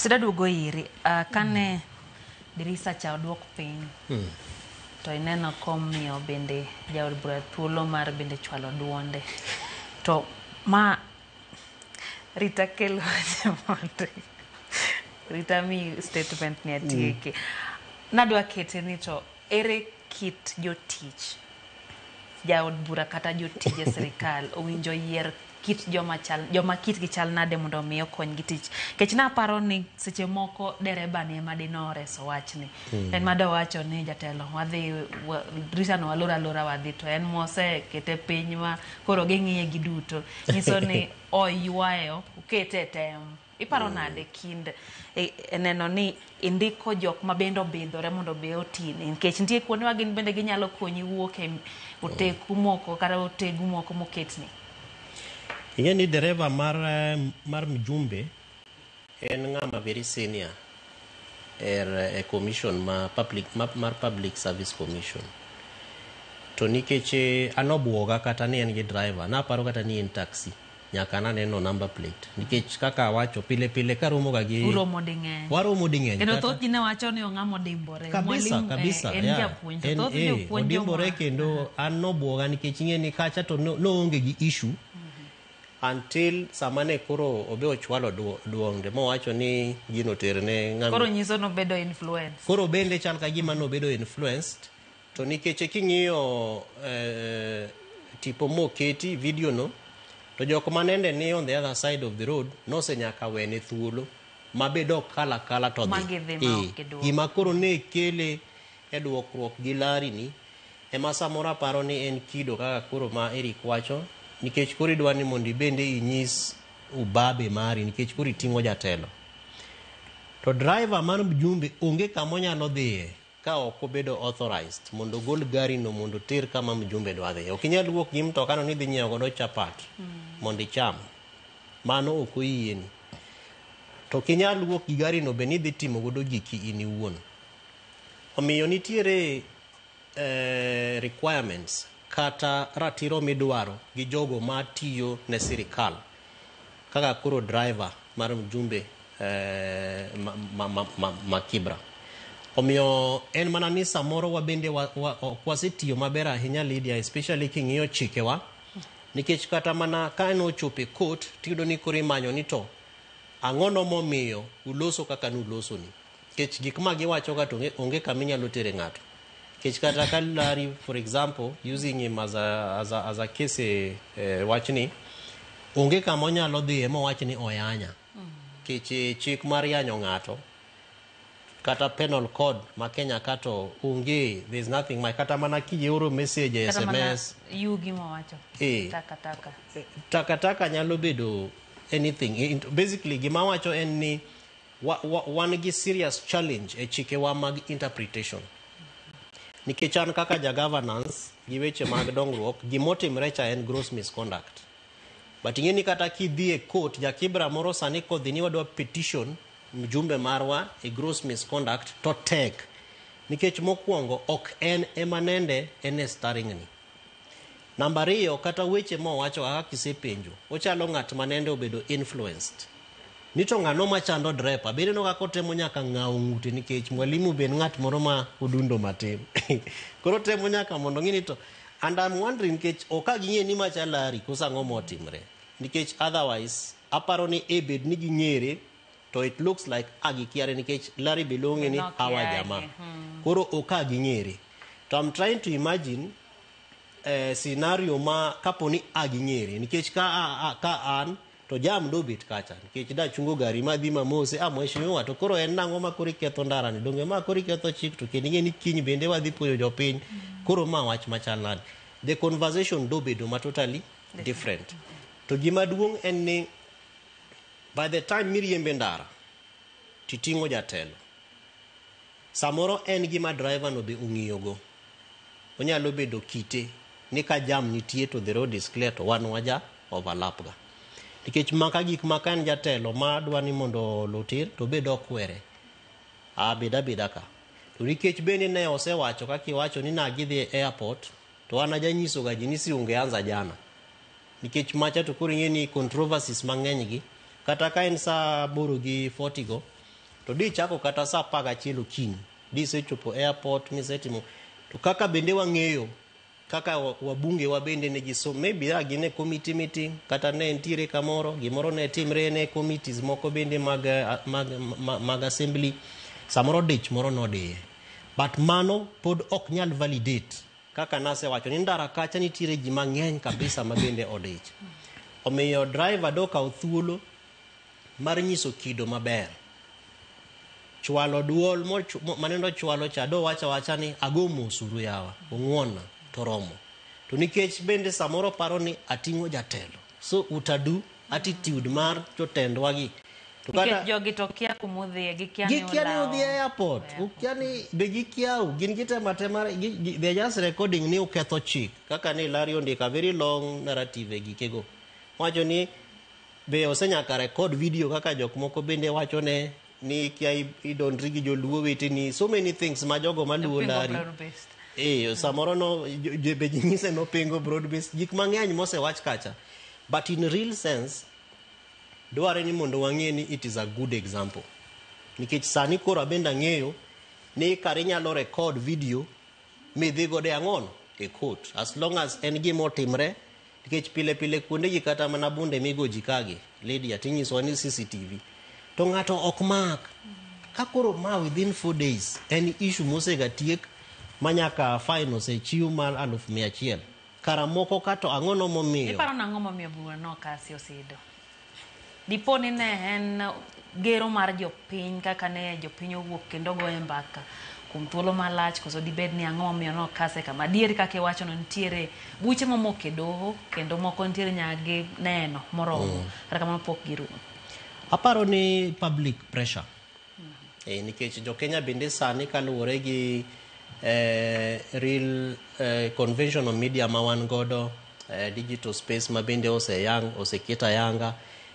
Sida duogo iri kane dirisa cha oduok piny to ineno komiyo bende jaod bura thuolo mar bende chwalo duonde to ma Rita kelo mondo Rita mi statement ni atieke. Nadwa kete ni to ere kit jotich jaod bura kata jotije sirikal owinjo yier kit joma chal joma kitgi chal nade mondo omi okonygi tich nikech naparo ni seche moko dereba ni ema dine oreso wachni en madowacho ni jatelo wadhi wa, dirisha no walor alora wadhi to en mosekete piny ma koro ging'iye giduto nyiso ni oywayo okete e tem iparo nade kind e neno ni indiko jok ma bende obidhore mondo be otini nikech nitie kuonde ma gin bende ginyalo konyi wuok e oteku moko kata otegu moko moketni. Ing'e ni dereva mar mjumbe en ng'ama very senior e commission ma public mar Public Service Commission. To nikech an obuoga kata ni en gi driver, naparo kata ni en taxi nyaka naneno number plate nikech kaka awacho pile pile karomo ga gi Uromo ding'eny. Waromo ding'eny. Kendo thoth ji ne wacho ni ong'ama odimbore. Kabisa. Mwalimu, Kabisa. En japuonj to thoth jopuonj odimbore kendo an nobuoga nikech ing'e ni kacha to noonge gi issue until sama ne koro obe ochwalo duonde mowacho ni gino terne ng'ama Koro nyiso nobedo influence. Koro bende chal ka gima nobedo influenced to nikech king'iyo tipo moketi video no to jok manende ni on the other side of the road nosenyaka wene thuolo mabe dok kala kala to Ma dhi. gidhi ma ok giduoko. Gima koro ne kele e duokruok gi lari ni ema samoro aparo ni en kido kaka koro ma Eric wacho nikech koro idwa ni mondo ibende inyis ubabe mari nikech koro iting'o jatelo to driver mar mjumbe onge kama onyalo dhiye ka ok obedo authorized mondo ogol gari no mondo oter kama mjumbe dwa dhiye. Ok inyal wuok gi mtoka no ni idhi nyiewo godo chapat mondo icham. Mano ok oyieni. To ok inyal wuok gi gari no be ni idhi timo godo giki in iwuon. Omiyo nitiere requirements kata ratiro midwaro gi jogo matiyo ne sirikal kaka koro driver mar mjumbe ma Kibra. Omiyo en mana ni samoro wabende ok wasetiyo maber ahinya Lydia, especially king'iyo chikewa nikech kata mana ka nochopo e court tiyudo ni koro imanyo ni to ang'ono momiyo uloso kaka nuloso ni nikech gik ma giwacho ga to onge kama inyalo tere ng'ato nikech kata ka Larry, for example, using him as a case, wachni onge kama onyalo dhiye mowach ni oyanya nikech chik mar yanyo ng'ato kata penal code ma Kenya ka to onge. There is nothing ma kata mana kioro message e Kata mana SMS. Yugi mowacho. Takataka. Takataka nyalo bedo anything. Basically gima wacho en ni wan gi serious challenge e chikewa mag interpretation nikech an kaka ja governance gi weche mag dongruok gimotimre cha en gross misconduct, but ing'e ni kata kidhi e court ja Kibra moro sani kodhi ni wadwa petition mjumbe marwa e gross misconduct to tek nikech mokwongo ok en ema nende en e steering ni. Namba ariyo, kata weche mowacho kaka kisepenjo ochalo ng'at ma nende obedo influenced ni to ng'ano machando drepa be ineno kaka otemo nyaka ng'awo ng'ute nikech mwalimu be en ng'at moro ma odundo matin koro temo nyaka mondo ng'i ni to and I'm wondering nikech ok a ging'e ni macha Larry koso ang'o motimre nikech otherwise aparo ni e bed ni ging'ere to it looks like a gikiare nikech Larry belong'e ni Nokiare, hawa jamaa koro ok a ging'ere to I'm trying to imagine scenario ma kapo ni a ging'ere nikech ka an to jam dobet kacha nikech dachungo gari madhi mamose a mheshimiwa to koro en nang'o ma koro iketho ndara ni donge ma koro iketho chik to kendo ing'e ni kiny bende wadhi puonjo jopiny koro ma wach machal nade the conversation dobedo ma totally different. To gima duong' en ni by the time miriembe ndara titing'o jatelo samoro en gima driver no be ong'iyogo onyalo bedo kite ni ka jam nitie to the road is clear to wan waja overlap ga nikech maka gik ma ka en jatelo ma dwa ni mondo olutir to bed okwere a bed abeda ka to nikech bende ne osewacho kaka iwacho ni nagidhi e airport to an ajanyiso ga ji ni si ungeanza jana nikech macha to koro ing'e ni controversies mang'eny gi kata ka en saa 8 gi 40 go. To di chako kata saa 11 okinyi, disechopo airport misetimo. To kaka bende wang'eyo kaka wabunge wa bende nigi, so maybe a gin e committee meeting kata ne ntiere kamoro gimoro ne timre ne committees moko bende mag assembly, samoro dich moro nodiye, but mano pod ok nyal validate kaka nasewacho ni ndara kacha nitiere ji mang'eny kabisa ma bende odich. Omiyo driver dokawo thuolo mar nyiso kido maber, chwalo duol manendo chwalo cha do wacho awacha ni ago mos uru yawa ung'wona to romo. To nikech bende samoro paro ni ating'o jatelo, so utadu attitude mar jotendwa gi to Nikech jogi to kia kumodhiye, gikia ni gikia ni olawo. Udhi e airport, ukia ni be gikiau gin gitemo atema, they are just recording ni uketho chik. Kaka ni Larry ondiko a very long narrative e gikego wacho ni be osenyaka record video kaka jok moko bende wacho ne ni kia idondri gi joluo weteni, so many things ma jogo maluwo Pingo Larry broad based. Samoro no be ji nyise nopingo broad based, gik mang'eny mosewach kacha, but in real sense dware ni mondo wang'e ni it is a good example, nikech sani koro abende ang'eyo ni kar inyalo record video midhi godo e ang'ono e court as long as en gima otimre, nikech pile pile kuonde gi kata mana bunde migo ji kagi, Lydia, tinyisowa ni CCTV to ng'ato ok mak ka koro ma within 4 days en issue mosega tiek ma nyaka fine osechiw mar 100,000 kara moko ka to ang'ono momiyo. Iparo nang'o momiyo bura nokasi osido? Dipo ni ne en gero mar jopiny kaka ne jopiny owuok kendo goye mbaka kuom thuolo malach, koso dibed ni ang'o momiyo nokase kama? Adier kaka iwacho no, nitiere buche momoko e doho kendo moko nitiere nyaka gi neno moromo, kata kamano pok girumo. Aparo ni public pressure, nikech jo Kenya bende sani kaluwore gi real conventional media ma wan godo, digital space ma bende oseyang oseket ayanga,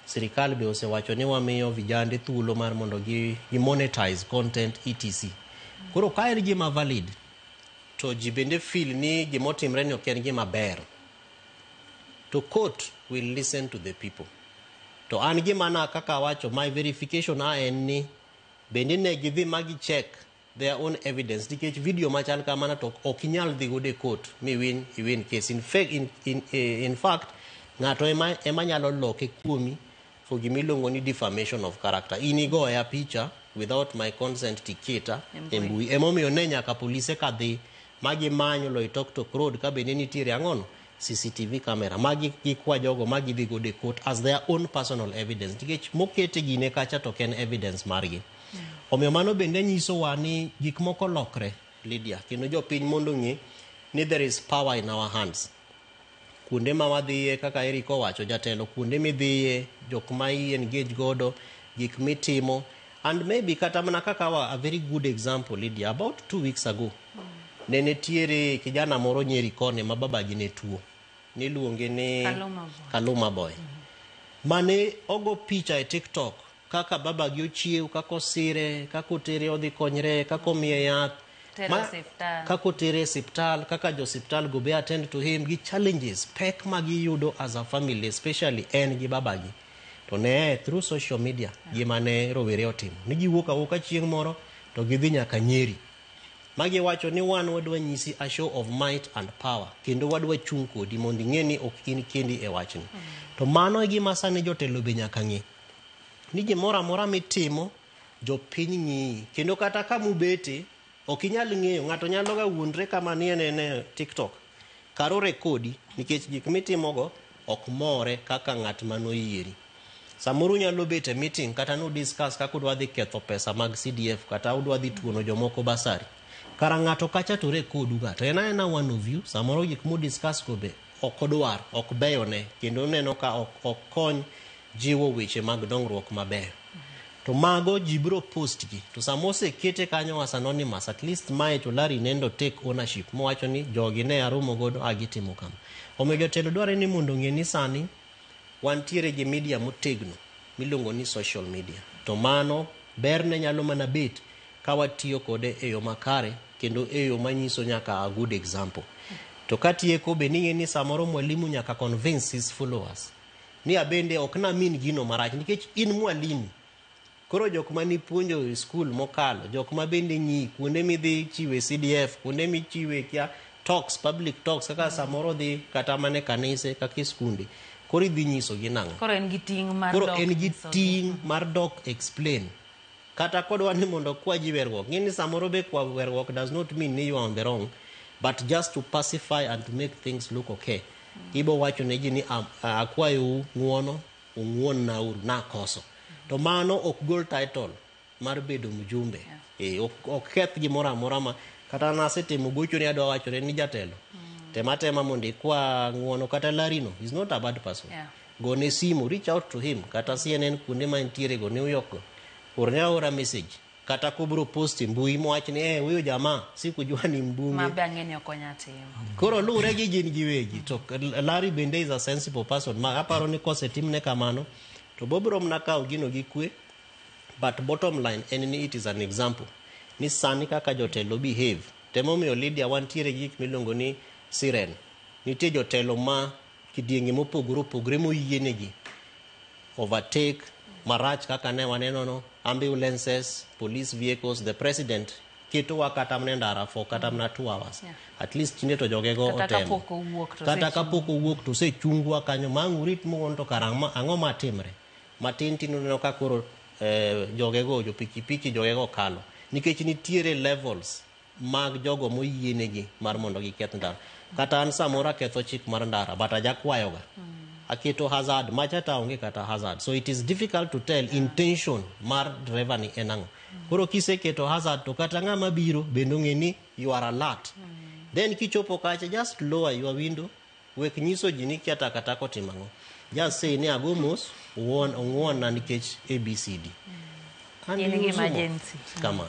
sirikal be osewacho ni wamiyo vijande thuolo mar mondo gi monetize content etc. Koro ka en gima valid to ji bende feel ni gimotimre ni ok en gima ber, to court will listen to the people. To an gima na kaka awacho, my verification a en ni bende ne gidhi ma gi check their own evidence, nikech video machal kamano to ok inyal dhi godo e court mi win iwin case. In fact ng'ato ema nyalo loke kuomi for gimiluongo ni defamation of character. In igoya picha without my consent tiketa E mbui. E mbui. Emomiyo ne nyaka polise kadhi ma gimanyo Loitoktok Road ka bende nitiere ang'ono CCTV camera ma gikwa jogo ma gidhi godo e court as their own personal evidence, nikech mokete gine kacha to ok en evidence margi. Omiyo mano bende nyisowa ni gik moko lokre, Lydia, kendo jopiny mondo ong'e ni there is power in our hands. Kuonde ma wadhiye, kaka Eric owacho, jatelo, kuonde midhiye, jok ma i engage godo, gik mitimo, and maybe kata mana kaka a very good example, Lydia, about 2 weeks ago ne nitiere kijana moro Nyeri koni ma babagi ne tuo, niluonge ni Kaluma Boy. Kaluma Boy, mane ogo picha e TikTok kaka babagi ochiew, kaka osire, kaka otere odhi konyre, kaka omiye yath. Tere osiptal. Kaka otere e osiptal, kaka jo osiptal go be attend to him gi challenges, pek ma giyudo as a family, especially en gi babagi. To ne through social media gima ne rowere otimo ni giwuok awuoka chieng' moro to gidhi nyaka Nyeri ma giwacho ni wan wadwa nyisi a show of might and power, kendo wadwa chung' kodi mondo ing'e ni ok in kendi e wachni. To mano e gima sani jotelo be nyaka ng'e ni gimoro amora mitimo jopiny ng'iyi, kendo kata kamubete ok inyal ng'eyo ng'ato nyalo ga wuondre kama ni en e TikTok karo rekodi, nikech gik mitimogo ok more kaka ng'at manoyieri. Samoro unyalo bet e meeting kata nu discuss kaka udwa dhi ketho pesa mag CDF kata udwa dhi tuono jomoko basari, kara ng'ato kacha to rekodu ga to en aena one of you. Samoro gik mu discuss go be ok odwar, ok beyone, kendo oneno ka ok kony jiwo weche mag dongruok maber, to mago ji biro post gi to sama osekete kanyo as anonymous, at least mae to Larry nendo take ownership mowacho ni jogi ne aromo godo a gitimo kama. Omiyo jotelo dware ni mondo ong'e ni sani wantiere gi media motegno miluongo ni social media, to mano berne nyalo mana bet ka watiyo kode e yo makare kendo e yo manyiso nyaka a good example. To katieko be ning'e ni samoro mwalimu nyaka convince his followers ni abende ok namin gino marach, nikech in mwalimu. Koro jok manipuonjo e skul mokalo, jok ma bende ng'i kuonde midhi chiwe CDF, kuonde michiwe kia talks, public talks, kaka samoro dhi kata mana e kanise kaka e skunde. Koro idhi nyisogi nang'o? Koro en gi ting' mar Koro dok en gi nyisogi. ting' mar dok explain. Kata kodwa ni mondo kwa ji werruok. Ng'e ni samoro be kwa werruok does not mean ni you are on the wrong, but just to pacify and to make things look okay. Ibo wacho ne ji ni akwayou ng'uono, ung'uon uru, nakoso. To mano ok gol title mar bedo mjumbe. Ok keth gimoro amora ma kata nasetimo gocho ni adwa wachore ni jatelo. Tema tema mondo ikwa ng'uono kata Larry no is not a bad person. Gone simu, reach out to him kata CNN kuonde ma entiere go, New York go. Orne aora message kata kobro post e mbui mowach ni eh, huyo jamaa sikujua ni mbunge. Ma be ang'e ni ok onya timo. Koro luwre gi gin giwegi to Larry bende is a sensible person ma aparo ni kosetimne kamano to bobro mana kawo gino gi kwe. But bottom line en ni it is an example ni sani kaka jotelo behave. Temomiyo Lydia wantiere gi gik miluongo ni siren. Nitie jotelo ma kidienge mopogore opogore moyienegi overtake marach kaka ne waneno no, ambulances, police vehicles. The president ketowa kata mana e ndara for kata mana 2 hours. At least tinde to jogego Kata otemo. kapok owuok to Kata osechung'. kapok owuok to osechungwa kanyo ma ang' urit muon to kara ang'o matimre matin tineno ka koro jogego jo pikipiki jogego kalo nikech nitiere levels mag jogo moyienegi mar mondo giketh ndara. Kata an samoro aketho chik mar ndara, but ajakwayoga aketo hazard macha ta onge kata hazard, so it is difficult to tell intention mar driver ni en ang'o. Koro kiseketo hazard to kata ng'ama biro bende ong'e ni you are alert. Then kichopo kacha, just lower your window, wek nyiso ji ni kia takataka otimo ang'o, just say ni ago mos ong'uon na nikech ABCD. And In gi you zoom off. emergency. Kamano.